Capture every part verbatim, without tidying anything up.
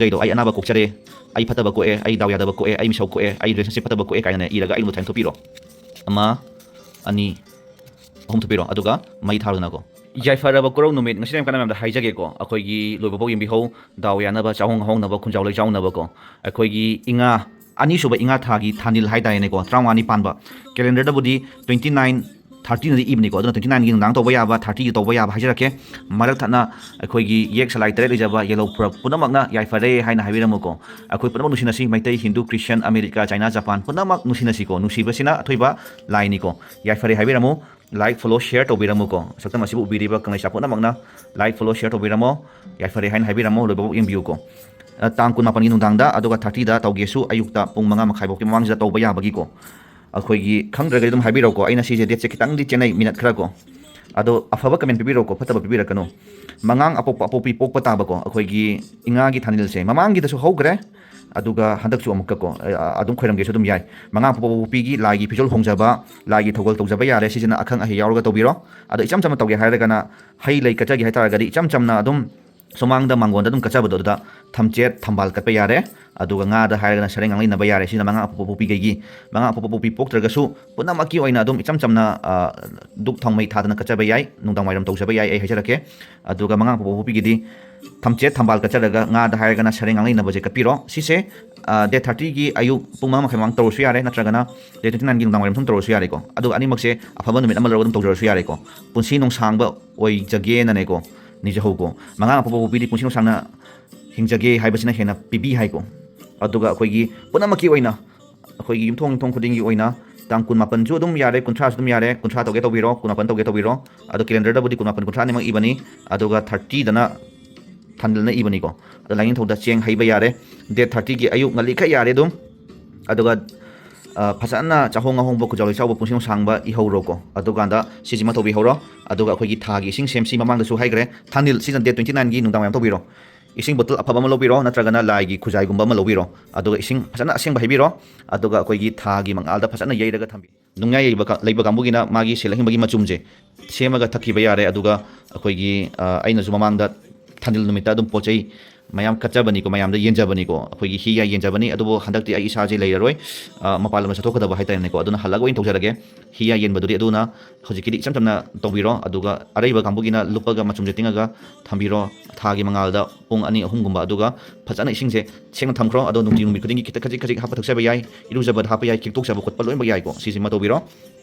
ꯀꯩꯗꯣ, "ꯑꯩ ꯑꯅꯥꯕ ꯀꯣꯛꯆꯔꯦ, ꯑꯩ ꯐꯠꯇꯕ ꯀꯣꯛꯑꯦ, ꯑꯩ ꯗꯥꯎ ꯌꯥꯗꯕ ꯀꯣꯛꯑꯦ, ꯑꯩ ꯃꯤꯁꯧ ꯀꯣꯛꯑꯦ, ꯑꯩ ꯔꯤꯂꯦꯁꯟꯁꯤꯞ ꯐꯠꯇꯕ ꯀꯣꯛꯑꯦ" ꯀꯥꯏꯅꯅꯦ ꯏꯔꯒ ꯑꯩ ꯂꯣꯟꯗ ꯁꯥꯏꯟ ꯊꯣꯛꯄꯤꯔꯣ꯫ ꯑꯃ, ꯑꯅꯤ, ꯑꯍꯨꯝ ꯊꯣꯛꯄꯤꯔꯣ꯫ ꯑꯗꯨꯒ ꯃꯩ ꯊꯥꯔꯣꯗꯅꯀꯣ꯫ ꯌꯥꯏꯐꯔꯕ ꯀꯣꯔꯧ ꯅꯨꯃꯤꯠ, ꯉꯁꯤ ꯌꯥꯝ ꯀꯥꯟꯅꯕ ꯃꯌꯥꯝꯗ ꯍꯥꯏꯖꯒꯦꯀꯣ꯫ ꯑꯩꯈꯣꯏꯒꯤ ꯂꯣꯏꯕꯐꯥꯎ ꯌꯦꯡꯕꯤꯍꯧ, ꯗꯥꯎ ꯌꯥꯅꯕ, ꯆꯥꯍꯣꯡ ꯉꯥꯍꯣꯡꯅꯕ, ꯈꯨꯟꯖꯥꯎ ꯂꯩꯆꯥꯎꯅꯕꯀꯣ꯫ ꯑꯩꯈꯣꯏꯒꯤ ꯏꯉꯥ, ꯑꯅꯤꯁꯨꯕ ꯏꯉꯥ ꯊꯥꯒꯤ ꯊꯥꯅꯤꯜ ꯍꯥꯏꯇꯥꯔꯦꯅꯦꯀꯣ, ꯇꯔꯥꯃꯉꯥꯅꯤ ꯄꯥꯟꯕ꯫ ꯀꯦꯂꯦꯟꯗꯔꯗꯕꯨꯗꯤ twenty nine, thirty ꯅꯗꯤ ꯏꯕꯅꯤꯀꯣ, ꯑꯗꯨꯅ twenty nine ꯒꯤ ꯅꯨꯡꯗꯥꯡ ꯇꯧꯕ ꯌꯥꯕ, thirty ꯒꯤ ꯇꯧꯕ ꯌꯥꯕ ꯍꯥꯏꯖꯔꯛꯀꯦ꯫ ꯃꯔꯛ ꯊꯠꯅ ꯑꯩꯈꯣꯏꯒꯤ ꯌꯦꯛ ꯁꯂꯥꯏ ꯇꯔꯦꯠ ꯂꯩꯖꯕ ꯌꯦꯜꯂꯧ ꯐꯨꯔꯞ ꯄꯨꯝꯅꯃꯛꯅ ꯌꯥꯏꯐꯔꯦ ꯍꯥꯏꯅ ꯍꯥꯏꯕꯤꯔꯝꯃꯨꯀꯣ꯫ ꯑꯩꯈꯣꯏ ꯄꯨꯝꯅꯃꯛ ꯅꯨꯡꯁꯤꯅꯁꯤ, Meitei, Hindu, Christian, America, China, Japan ꯄꯨꯝꯅꯃꯛ ꯅꯨꯡꯁꯤꯅꯁꯤꯀꯣ꯫ ꯅꯨꯡꯁꯤꯕꯁꯤꯅ ꯑꯊꯣꯏꯕ ꯂꯥꯏꯅꯤꯀꯣ꯫ ꯌꯥꯏꯐꯔꯦ ꯍꯥꯏꯕꯤꯔꯝꯃꯨ, like, follow, share ꯇꯧꯕꯤꯔꯝꯃꯨꯀꯣ꯫ ꯁꯛꯇꯝ ꯑꯁꯤꯕꯨ ꯎꯕꯤꯔꯤꯕ ꯀꯪꯂꯩꯁꯥ ꯄꯨꯝꯅꯃꯛꯅ like, follow, share ꯇꯧꯕꯤꯔꯝꯃꯣ꯫ ꯌꯥꯏꯐꯔꯦ ꯍꯥꯏꯅ ꯍꯥꯏꯕꯤꯔꯝꯃꯣ, ꯂꯣꯏꯕꯐꯥꯎ ꯌꯦꯡꯕꯤꯌꯨꯀꯣ꯫ ꯑ, ꯇꯥꯡ ꯀꯨꯟꯃꯥꯄꯟꯒꯤ ꯅꯨꯡꯗꯥꯡꯗ, ꯑꯗꯨꯒ thirty ꯗ ꯇꯧꯒꯦꯁꯨ ꯑꯌꯨꯛꯇ ꯄꯨꯡ ꯃꯉꯥ ꯃꯈꯥꯏ ꯐꯥꯎꯒꯤ ꯃꯃꯥꯡꯁꯤꯗ ꯇꯧꯕ ꯌꯥꯕꯒꯤꯀꯣ꯫ ꯑꯩꯈꯣꯏꯒꯤ ꯈꯪꯗ꯭ꯔꯒꯗꯤ ꯑꯗꯨꯝ ꯍꯥꯏꯕꯤꯔꯛꯎꯀꯣ꯫ ꯑꯩꯅ ꯁꯤꯁꯦ ꯗꯦꯠꯁꯦ ꯈꯤꯇꯪꯗꯤ ꯆꯦꯟꯅꯩ, ꯃꯤꯅꯠ ꯈꯔ ꯀꯣ꯫ ꯑꯗꯣ ꯑꯐꯕ ꯀꯃꯦꯟ ꯄꯤꯕꯤꯔꯛꯎꯀꯣ, ꯐꯠꯇꯕ ꯄꯤꯕꯤꯔꯛꯀꯅꯨ꯫ ꯃꯉꯥꯡ ꯑꯄꯣꯛꯄ ꯑꯄꯣꯛꯄꯤ ꯄꯣꯛꯄ ꯇꯥꯕꯀꯣ, ꯑꯩꯈꯣꯏꯒꯤ ꯏꯉꯥꯒꯤ ꯊꯥꯅꯤꯜꯁꯦ ꯃꯃꯥꯡꯒꯤꯗꯁꯨ ꯍꯧꯈ꯭ꯔꯦ, ꯑꯗꯨꯒ ꯍꯟꯗꯛꯁꯨ ꯑꯃꯨꯛꯀꯀꯣ, ꯑ, ꯑꯗꯨꯝ ꯈꯣꯏꯔꯝꯒꯦꯁꯨ ꯑꯗꯨꯝ ꯌꯥꯏ꯫ ꯃꯉꯥꯡ ꯑꯄꯣꯛꯄ ꯑꯄꯣꯛꯄꯤꯒꯤ ꯂꯥꯏꯒꯤ ꯐꯤꯖꯣꯜ ꯍꯣꯡꯖꯕ, ꯂꯥꯏꯒꯤ ꯊꯧꯒꯜ ꯇꯧꯖꯕ ꯌꯥꯔꯦ, ꯁꯤꯁꯤꯅ ꯑꯈꯪ ꯑꯍꯩ ꯌꯥꯎꯔꯒ ꯇꯧꯕꯤꯔꯣ꯫ ꯑꯗꯣ ꯏꯆꯝ ꯆꯝꯅ ꯇꯧꯒꯦ ꯍꯥꯏꯔꯒꯅ ꯍꯩ ꯂꯩ ꯀꯠꯆꯒꯦ ꯍꯥꯏꯇꯥꯔꯒꯗꯤ ꯏꯆꯝ ꯆꯝꯅ ꯑꯗꯨꯝ ꯁꯨꯃꯥꯡꯗ ꯃꯥꯡꯒꯣꯟꯗ ꯑꯗꯨꯝ ꯀꯠꯆꯕꯗꯣ, ꯑꯗꯨꯗ ꯊꯝꯆꯦꯠ ꯊꯝꯕꯥꯜ ꯀꯠꯄ ꯌꯥꯔꯦ꯫ ꯑꯗꯨꯒ ꯉꯥꯗ ꯍꯥꯏꯔꯒꯅ ꯁꯔꯦꯡ ꯉꯥꯡꯂꯩꯅꯕ ꯌꯥꯔꯦ꯫ ꯁꯤꯅ ꯃꯉꯥꯡ ꯑꯄꯣꯛꯄ ꯄꯣꯛꯄꯤꯈꯩꯒꯤ, ꯃꯉꯥꯡ ꯑꯄꯣꯛꯄ ꯄꯣꯛꯄꯤ ꯄꯣꯛꯇ꯭ꯔꯒꯁꯨ ꯄꯨꯝꯅꯃꯛꯀꯤ ꯑꯣꯏꯅ ꯑꯗꯨꯝ ꯏꯆꯝ ꯆꯝꯅ, ꯑ, ꯙꯨꯞ ꯊꯥꯎꯃꯩ ꯊꯥꯗꯅ ꯀꯠꯆꯕ ꯌꯥꯏ, ꯅꯨꯡꯗꯥꯡ ꯋꯥꯏꯔꯝ ꯇꯧꯖꯕ ꯌꯥꯏ, ꯑꯩ ꯍꯥꯏꯖꯔꯛꯀꯦ꯫ ꯑꯗꯨꯒ ꯃꯉꯥꯡ ꯑꯄꯣꯛꯄ ꯄꯣꯛꯄꯤꯒꯤꯗꯤ ꯊꯝꯆꯦꯠ ꯊꯝꯕꯥꯜ ꯀꯠꯆꯔꯒ ꯉꯥꯗ ꯍꯥꯏꯔꯒꯅ ꯁꯔꯦꯡ ꯉꯥꯡꯂꯩꯅꯕꯁꯦ ꯀꯠꯄꯤꯔꯣ꯫ ꯁꯤꯁꯦ, ꯑ, date thirty ꯒꯤ ꯑꯌꯨꯛ ꯄꯨꯡ ꯃꯉꯥ ꯃꯈꯥꯏ ꯃꯃꯥꯡ ꯇꯧꯔꯁꯨ ꯌꯥꯔꯦ, ꯅꯠꯇ꯭ꯔꯒꯅ date twenty nine ꯒꯤ ꯅꯨꯡꯗꯥꯡ ꯋꯥꯏꯔꯝ ꯁꯨꯝ ꯇꯧꯔꯁꯨ ꯌꯥꯔꯦꯀꯣ꯫ ꯑꯗꯨꯒ ꯑꯅꯤꯃꯛꯁꯦ ꯑꯐꯕ ꯅꯨꯃꯤꯠ ꯑꯃ ꯂꯧꯔꯒ ꯑꯗꯨꯝ ꯇꯧꯖꯔꯁꯨ ꯌꯥꯔꯦꯀꯣ꯫ ꯄꯨꯟꯁꯤ ꯅꯨꯡꯁꯥꯡꯕ ꯑꯣꯏꯖꯒꯦꯅꯅꯦꯀꯣ, ꯅꯤꯖꯍꯧꯀꯣ꯫ ꯃꯉꯥꯡ ꯑꯄꯣꯛꯄ ꯄꯣꯛꯄꯤꯗꯤ ꯄꯨꯟꯁꯤ ꯅꯨꯡꯁꯥꯡꯅ ꯍꯤꯡꯖꯒꯦ ꯍꯥꯏꯕꯁꯤꯅ ꯍꯦꯟꯅ ꯄꯤꯕꯤ ꯍꯥꯏꯀꯣ꯫ ꯑꯗꯨꯒ ꯑꯩꯈꯣꯏꯒꯤ ꯄꯨꯝꯅꯃꯛꯀꯤ ꯑꯣꯏꯅ, ꯑꯩꯈꯣꯏꯒꯤ ꯌꯨꯝꯊꯣꯡ ꯌꯨꯝꯊꯣꯡ ꯈꯨꯗꯤꯡꯒꯤ ꯑꯣꯏꯅ ꯇꯥꯡ ꯀꯨꯟꯃꯥꯄꯟꯁꯨ ꯑꯗꯨꯝ ꯌꯥꯔꯦ, ꯀꯨꯟꯊ꯭ꯔꯥꯁꯨ ꯑꯗꯨꯝ ꯌꯥꯔꯦ, ꯀꯨꯟꯊ꯭ꯔꯥ ꯇꯧꯒꯦ ꯇꯧꯕꯤꯔꯣ, ꯀꯨꯟꯃꯥꯄꯟ ꯇꯧꯒꯦ ꯇꯧꯕꯤꯔꯣ꯫ ꯑꯗꯣ calendarꯗꯕꯨꯗꯤ ꯀꯨꯟꯃꯥꯄꯟ, ꯀꯨꯟꯊ꯭ꯔꯥ ꯑꯅꯤꯃꯛ ꯏꯕꯅꯤ, ꯑꯗꯨꯒ thirtyꯗꯅ ꯊꯥꯅꯤꯜꯅ ꯏꯕꯅꯤꯀꯣ꯫ ꯑꯗꯣ ꯂꯥꯏꯅꯤꯡꯊꯧꯗ ꯆꯦꯡ ꯍꯩꯕ ꯌꯥꯔꯦ, date thirtyꯒꯤ ꯑꯌꯨꯛ ꯉꯜꯂꯤꯈꯩ ꯌꯥꯔꯦ ꯑꯗꯨꯝ꯫ ꯑꯗꯨꯒ, ꯑ, ꯐꯖꯅ ꯆꯥꯍꯣꯡ ꯉꯥꯍꯣꯡꯕ, ꯈꯨꯖꯥꯎ ꯂꯩꯆꯥꯎꯕ, ꯄꯨꯟꯁꯤ ꯅꯨꯡꯁꯥꯡꯕ ꯏꯍꯧꯔꯣꯀꯣ꯫ ꯑꯗꯨꯀꯥꯟꯗ ꯁꯤꯁꯤꯃ ꯇꯧꯕꯤꯍꯧꯔꯣ꯫ ꯑꯗꯨꯒ ꯑꯩꯈꯣꯏꯒꯤ ꯊꯥꯒꯤ ꯏꯁꯤꯡ ꯁꯦꯝꯁꯤ ꯃꯃꯥꯡꯗꯁꯨ ꯍꯥꯏꯈ꯭ꯔꯦ, ꯊꯥꯅꯤꯜ ꯁꯤꯅ date twenty nineꯒꯤ ꯅꯨꯡꯗꯥꯡ ꯋꯥꯏꯔꯝ ꯇꯧꯕꯤꯔꯣ꯫ ꯏꯁꯤꯡ bottle ꯑꯐꯕ ꯑꯃ ꯂꯧꯕꯤꯔꯣ, ꯅꯠꯇ꯭ꯔꯒꯅ ꯂꯥꯏꯒꯤ ꯈꯨꯖꯥꯏꯒꯨꯝꯕ ꯑꯃ ꯂꯧꯕꯤꯔꯣ꯫ ꯑꯗꯨꯒ ꯏꯁꯤꯡ ꯐꯖꯅ ꯑꯁꯦꯡꯕ ꯍꯩꯕꯤꯔꯣ꯫ ꯑꯗꯨꯒ ꯑꯩꯈꯣꯏꯒꯤ ꯊꯥꯒꯤ ꯃꯉꯥꯜꯗ ꯐꯖꯅ ꯌꯩꯔꯒ ꯊꯝꯕꯤ꯫ ꯅꯨꯡꯌꯥꯏ ꯌꯩꯕ ꯀꯥ-, ꯂꯩꯕ ꯀꯥꯡꯕꯨꯒꯤꯅ ꯃꯥꯒꯤ ꯁꯦꯜ ꯑꯍꯤꯡꯕꯒꯤ ꯃꯆꯨꯝꯁꯦ ꯁꯦꯝꯃꯒ ꯊꯛꯈꯤꯕ ꯌꯥꯔꯦ꯫ ꯑꯗꯨꯒ ꯑꯩꯈꯣꯏꯒꯤ, ꯑ, ꯑꯩꯅꯁꯨ ꯃꯃꯥꯡꯗ ꯊꯥꯅꯤꯜ ꯅꯨꯃꯤꯠꯇ ꯑꯗꯨꯝ ꯄꯣꯠ ꯆꯩ ꯃꯌꯥꯝ ꯀꯠꯆꯕꯅꯤꯀꯣ, ꯃꯌꯥꯝꯗ ꯌꯦꯟꯖꯕꯅꯤꯀꯣ, ꯑꯩꯈꯣꯏꯒꯤ ꯍꯤ ꯌꯥꯏ ꯌꯦꯟꯖꯕꯅꯤ꯫ ꯑꯗꯨꯕꯨ ꯍꯟꯗꯛꯇꯤ ꯑꯩ ꯏꯁꯥꯁꯦ ꯂꯩꯔꯔꯣꯏ, ꯑ, ꯃꯄꯥꯟ ꯂꯝꯗ ꯆꯠꯊꯣꯛꯀꯗꯕ ꯍꯥꯏꯇꯥꯔꯦꯅꯦꯀꯣ꯫ ꯑꯗꯨꯅ ꯍꯜꯂꯛꯑꯒ ꯑꯣꯏꯅ ꯇꯧꯖꯔꯒꯦ ꯍꯤ ꯌꯥꯏ ꯌꯦꯟꯕꯗꯨꯗꯤ꯫ ꯑꯗꯨꯅ ꯍꯧꯖꯤꯛꯀꯤꯗꯤ ꯏꯆꯝ ꯆꯝꯅ ꯇꯧꯕꯤꯔꯣ, ꯑꯗꯨꯒ ꯑꯔꯩꯕ ꯀꯥꯡꯕꯨꯒꯤꯅ ꯂꯨꯞꯄꯒ ꯃꯆꯨꯝꯁꯦ ꯇꯤꯡꯉꯒ ꯊꯝꯕꯤꯔꯣ ꯊꯥꯒꯤ ꯃꯉꯥꯜꯗ ꯄꯨꯡ ꯑꯅꯤ ꯑꯍꯨꯝꯒꯨꯝꯕ꯫ ꯑꯗꯨꯒ ꯐꯖꯅ ꯏꯁꯤꯡꯁꯦ ꯁꯦꯡꯅ ꯊꯝꯈ꯭ꯔꯣ꯫ ꯑꯗꯣ ꯅꯨꯡꯇꯤ ꯅꯨꯃꯤꯠ ꯈꯨꯗꯤꯡꯒꯤ ꯈꯤꯇꯪ ꯈꯖꯤꯛ ꯈꯖꯤꯛ ꯍꯥꯞꯄ ꯊꯛꯆꯕ ꯌꯥꯏ, ꯏꯔꯨꯖꯕꯗ ꯍꯥꯞꯄ ꯌꯥꯏ, ꯈꯤꯛꯇꯣꯛꯆꯕ ꯈꯣꯠꯄ ꯂꯣꯏꯅꯃꯛ ꯌꯥꯏꯀꯣ꯫ ꯁꯤꯁꯤꯃ ꯇꯧꯕꯤꯔꯣ꯫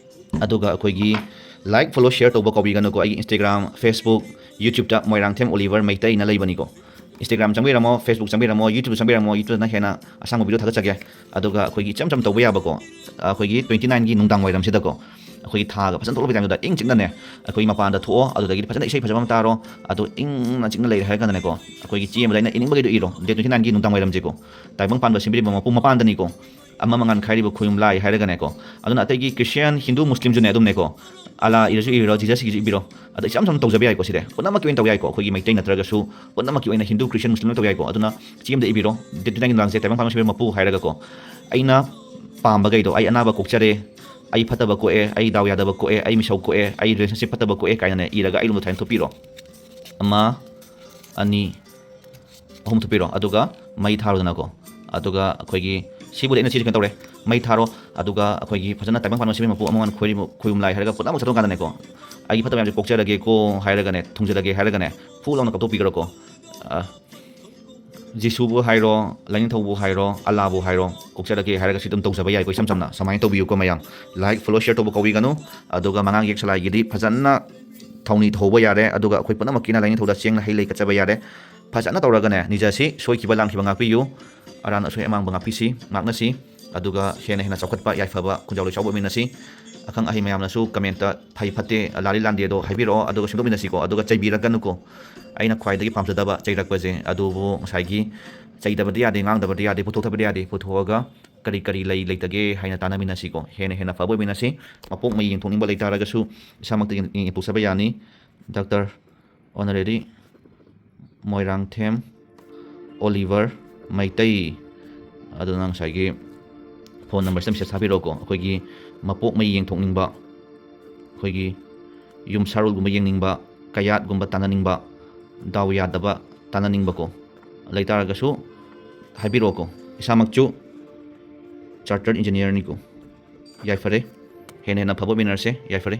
ꯑꯗꯨꯒ ꯑꯩꯈꯣꯏꯒꯤ like, follow, share ꯇꯧꯕ ꯀꯥꯎꯕꯤꯒꯅꯨꯀꯣ꯫ ꯑꯩꯒꯤ Instagram, Facebook, YouTube-ꯇ Moirangthem Oliver ꯃꯩꯇꯩꯅ ꯂꯩꯕꯅꯤꯀꯣ꯫ Instagram ꯆꯪꯕꯤꯔꯝꯃꯣ, Facebook ꯆꯪꯕꯤꯔꯝꯃꯣ, YouTube ꯆꯪꯕꯤꯔꯝꯃꯣ꯫ YouTube-ꯅ ꯍꯦꯟꯅ ꯑꯁꯥꯡꯕ video ꯊꯥꯒꯠꯆꯒꯦ꯫ ꯑꯗꯨꯒ ꯑꯩꯈꯣꯏꯒꯤ ꯏꯆꯝ ꯆꯝ ꯇꯧꯕ ꯌꯥꯕꯀꯣ, ꯑꯩꯈꯣꯏꯒꯤ twenty nine-ꯒꯤ ꯅꯨꯡꯗꯥꯡ ꯋꯥꯏꯔꯝꯁꯤꯗꯀꯣ, ꯑꯩꯈꯣꯏꯒꯤ ꯊꯥꯒ ꯐꯖꯅ ꯊꯣꯛꯂꯛꯄ time-ꯗꯨꯗ ꯏꯪ ꯆꯤꯛꯅꯅꯦ, ꯑꯩꯈꯣꯏ ꯃꯄꯥꯟꯗ ꯊꯣꯛꯑꯣ꯫ ꯑꯗꯨꯗꯒꯤꯗꯤ ꯐꯖꯅ ꯏꯁꯩ ꯐꯖꯕ ꯑꯃ ꯇꯥꯔꯣ꯫ ꯑꯗꯨ ꯏꯪꯅ ꯆꯤꯛꯅ ꯂꯩꯔꯦ ꯍꯥꯏꯔ ꯀꯥꯟꯗꯅꯦꯀꯣ, ꯑꯩꯈꯣꯏꯒꯤ ꯆꯦ ꯑꯃꯗ ꯑꯩꯅ ꯏꯅꯤꯡꯕꯈꯩꯗꯣ ꯏꯔꯣ꯫ Date twenty nine-ꯒꯤ ꯅꯨꯡꯗꯥꯡ ꯋꯥꯏꯔꯝꯁꯦꯀꯣ, ꯇꯥꯏꯕꯪ ꯄꯥꯟꯕ ꯁꯤꯟꯕꯤꯔꯤꯕ ꯃꯄꯨ ꯃꯄꯥꯟꯗꯅꯤꯀꯣ꯫ ꯑꯃ ꯃꯉꯥꯟ ꯈꯥꯏꯔꯤꯕ ꯈꯣꯌꯨꯝ ꯂꯥꯏ ꯍꯥꯏꯔꯒꯅꯦꯀꯣ꯫ ꯑꯗꯨꯅ ꯑꯇꯩꯒꯤ Christian, Hindu, Muslim-ꯁꯨꯅꯦ ꯑꯗꯨꯝꯅꯦꯀꯣ, ꯑꯜꯂꯥ ꯏꯔꯁꯨ ꯏꯔꯣ, Jesus ꯏꯔꯁꯨ ꯏꯕꯤꯔꯣ꯫ ꯑꯗ ꯏꯆꯝ ꯆꯝꯅ ꯇꯧꯖꯕ ꯌꯥꯏꯀꯣ꯫ ꯁꯤꯗꯤ ꯄꯨꯝꯅꯃꯛꯀꯤ ꯑꯣꯏꯅ ꯇꯧ ꯌꯥꯏꯀꯣ꯫ ꯑꯩꯈꯣꯏꯒꯤ ꯃꯩꯇꯩ ꯅꯠꯇ꯭ꯔꯒꯁꯨ ꯄꯨꯝꯅꯃꯛꯀꯤ ꯑꯣꯏꯅ Hindu, Christian, Muslim ꯂꯣꯏ ꯇꯧ ꯌꯥꯏꯀꯣ꯫ ꯑꯗꯨꯅ ꯆꯦ ꯑꯃꯗ ꯏꯕꯤꯔꯣ, Date twenty nine-ꯒꯤ ꯅꯨꯡꯗꯥꯡꯁꯦ ꯇꯥꯏꯕꯪ ꯄꯥꯟꯕ ꯁꯤꯟꯕꯤꯔꯤꯕ ꯃꯄꯨ ꯍꯥꯏꯔꯒꯀꯣ꯫ ꯑꯩꯅ ꯄꯥꯝꯕꯈꯩꯗꯣ, ꯑꯩ ꯑꯅꯥꯕ ꯀꯣꯛꯆꯔꯦ, ꯑꯩ ꯐꯠꯇꯕ ꯀꯣꯛꯑꯦ, ꯑꯩ ꯗꯥꯎ ꯌꯥꯗꯕ ꯀꯣꯛꯑꯦ, ꯑꯩ ꯃꯤꯁꯧ ꯀꯣꯛꯑꯦ, ꯑꯩ relationship ꯐꯠꯇꯕ ꯀꯣꯛꯑꯦ ꯀꯥꯏꯅꯅꯦ ꯏꯔꯒ ꯑꯩ ꯔꯨꯝꯗ ꯊꯥꯏꯅ ꯊꯣꯛꯄꯤꯔꯣ꯫ ꯑꯃ, ꯑꯅꯤ, ꯑꯍꯨꯝ ꯊꯨꯞꯄꯤꯔꯣ, ꯑꯗꯨꯒ ꯃꯩ ꯊꯥꯔꯣꯗꯅꯀꯣ꯫ ꯑꯗꯨꯒ ꯑꯩꯈꯣꯏꯒꯤ ꯁꯤꯕꯨꯗꯤ ꯑꯩꯅ ꯁꯤꯁꯦ ꯀꯩꯅꯣ ꯇꯧꯔꯦ, ꯃꯩ ꯊꯥꯔꯣ꯫ ꯑꯗꯨꯒ ꯑꯩꯈꯣꯏꯒꯤ ꯐꯖꯅ ꯇꯥꯏꯕꯪ ꯄꯥꯟꯕ ꯁꯤꯟꯕ ꯃꯄꯨ ꯑꯃꯉꯣꯟ ꯈꯣꯏꯔꯤꯕ ꯈꯣꯌꯨꯝ ꯂꯥꯏ ꯍꯥꯏꯔꯒ ꯄꯨꯝꯅꯃꯛ ꯆꯠꯊꯣꯛ ꯀꯥꯟꯗꯅꯦꯀꯣ, "ꯑꯩꯒꯤ ꯐꯠꯇꯕ ꯃꯌꯥꯝꯁꯦ ꯀꯣꯛꯆꯔꯒꯦꯀꯣ" ꯍꯥꯏꯔꯒꯅꯦ, ꯊꯨꯡꯖꯔꯒꯦ ꯍꯥꯏꯔꯒꯅꯦ, ꯐꯨ ꯂꯥꯎꯅ ꯀꯞꯊꯣꯛꯄꯤꯈ꯭ꯔꯣꯀꯣ꯫ ꯑ, ꯖꯤꯁꯨꯕꯨ ꯍꯥꯏꯔꯣ, ꯂꯥꯏꯅꯤꯡꯊꯧꯕꯨ ꯍꯥꯏꯔꯣ, ꯑꯜꯂꯥꯕꯨ ꯍꯥꯏꯔꯣ, ꯀꯣꯛꯆꯔꯒꯦ ꯍꯥꯏꯔꯒ ꯁꯤ ꯑꯗꯨꯝ ꯇꯧꯖꯕ ꯌꯥꯏꯀꯣ, ꯏꯆꯝ ꯆꯝꯅ꯫ ꯁꯨꯃꯥꯏꯅ ꯇꯧꯕꯤꯌꯨꯀꯣ ꯃꯌꯥꯝ꯫ Like, follow, share ꯇꯧꯕ ꯀꯥꯎꯕꯤꯒꯅꯨ꯫ ꯑꯗꯨꯒ ꯃꯉꯥꯡ ꯌꯦꯛ ꯁꯂꯥꯏꯒꯤꯗꯤ ꯐꯖꯅ ꯊꯧꯅꯤ ꯊꯧꯕ ꯌꯥꯔꯦ꯫ ꯑꯗꯨꯒ ꯑꯩꯈꯣꯏ ꯄꯨꯝꯅꯃꯛꯀꯤꯅ ꯂꯥꯏꯅꯤꯡꯊꯧꯗ ꯆꯦꯡꯅ ꯍꯩ ꯂꯩ ꯀꯠꯆꯕ ꯌꯥꯔꯦ꯫ ꯐꯖꯅ ꯇꯧꯔꯒꯅꯦ, ꯅꯤꯖꯁꯤ, ꯁꯣꯏꯈꯤꯕ ꯂꯥꯟꯈꯤꯕ ꯉꯥꯛꯄꯤꯌꯨ, ꯑꯔꯥꯟ ꯑꯁꯣꯏ ꯑꯃꯥꯡꯕ ꯉꯥꯛꯄꯤꯁꯤ, ꯉꯥꯛꯅꯁꯤ꯫ ꯑꯗꯨꯒ ꯍꯦꯟꯅ ꯍꯦꯟꯅ ꯆꯥꯎꯈꯠꯄ, ꯌꯥꯏꯐꯕ, ꯈꯨꯟꯖꯥꯎ ꯂꯣꯏ ꯆꯥꯎꯕ ꯑꯣꯏꯃꯤꯟꯅꯁꯤ꯫ ꯑꯈꯪ ꯑꯍꯩ ꯃꯌꯥꯝꯅꯁꯨ comment-ꯇ ꯐꯩ ꯐꯠꯇꯦ, ꯂꯥꯜꯂꯤ ꯂꯥꯟꯗꯦꯗꯣ ꯍꯥꯏꯕꯤꯔꯛꯑꯣ, ꯑꯗꯨꯒ ꯁꯦꯝꯗꯣꯛꯃꯤꯟꯅꯁꯤꯀꯣ꯫ ꯑꯗꯨꯒ ꯆꯩꯕꯤꯔꯛꯀꯅꯨꯀꯣ꯫ ꯑꯩꯅ ꯈ꯭ꯋꯥꯏꯗꯒꯤ ꯄꯥꯝꯖꯗꯕ ꯆꯩꯔꯛꯄꯁꯦ, ꯑꯗꯨꯕꯨ ꯉꯁꯥꯏꯒꯤ ꯆꯩꯗꯕꯗꯤ ꯌꯥꯗꯦ, ꯉꯥꯡꯗꯕꯗꯤ ꯌꯥꯗꯦ, ꯄꯨꯊꯣꯛꯇꯕꯗꯤ ꯌꯥꯗꯦ꯫ ꯄꯨꯊꯣꯛꯑꯒ ꯀꯔꯤ ꯀꯔꯤ ꯂꯩ ꯂꯩꯇꯒꯦ ꯍꯥꯏꯅ ꯇꯥꯟꯅꯃꯤꯟꯅꯁꯤꯀꯣ꯫ ꯍꯦꯟꯅ ꯍꯦꯟꯅ ꯐꯕ ꯑꯣꯏꯃꯤꯟꯅꯁꯤ꯫ ꯃꯄꯣꯛ ꯃꯩ ꯌꯦꯡꯊꯣꯛꯅꯤꯡꯕ ꯂꯩꯇꯥꯔꯒꯁꯨ ꯏꯁꯥꯃꯛꯇ ꯌꯦꯡ-, ꯌꯦꯡꯊꯣꯛꯆꯕ ꯌꯥꯅꯤ꯫ Doctor Honorary Moirangthem Oliver Meitei. ꯑꯗꯨꯅ ꯉꯁꯥꯏꯒꯤ phone number-ꯁꯤꯗ message ꯊꯥꯕꯤꯔꯛꯑꯣꯀꯣ꯫ ꯑꯩꯈꯣꯏꯒꯤ ꯃꯄꯣꯛ ꯃꯩ ꯌꯦꯡꯊꯣꯛꯅꯤꯡꯕ, ꯑꯩꯈꯣꯏꯒꯤ ꯌꯨꯝ ꯁꯥꯔꯣꯜꯒꯨꯝꯕ ꯌꯦꯡꯅꯤꯡꯕ, ꯀꯌꯥꯠꯀꯨꯝꯕ ꯇꯥꯟꯅꯅꯤꯡꯕ, ꯗꯥꯎ ꯌꯥꯗꯕ ꯇꯥꯟꯅꯅꯤꯡꯕꯀꯣ꯫ ꯂꯩꯇꯥꯔꯒꯁꯨ ꯍꯥꯏꯕꯤꯔꯛꯑꯣꯀꯣ꯫ ꯏꯁꯥꯃꯛꯁꯨ ꯆꯥꯔꯇꯔ ꯏꯟꯖꯤꯅꯤꯌꯥꯔꯅꯤꯀꯣ꯫ ꯌꯥꯏꯐꯔꯦ꯫ ꯍꯦꯟꯅ ꯍꯦꯟꯅ ꯑꯐꯕ ꯑꯣꯏꯃꯤꯟꯅꯔꯁꯦ꯫ ꯌꯥꯏꯐꯔꯦ꯫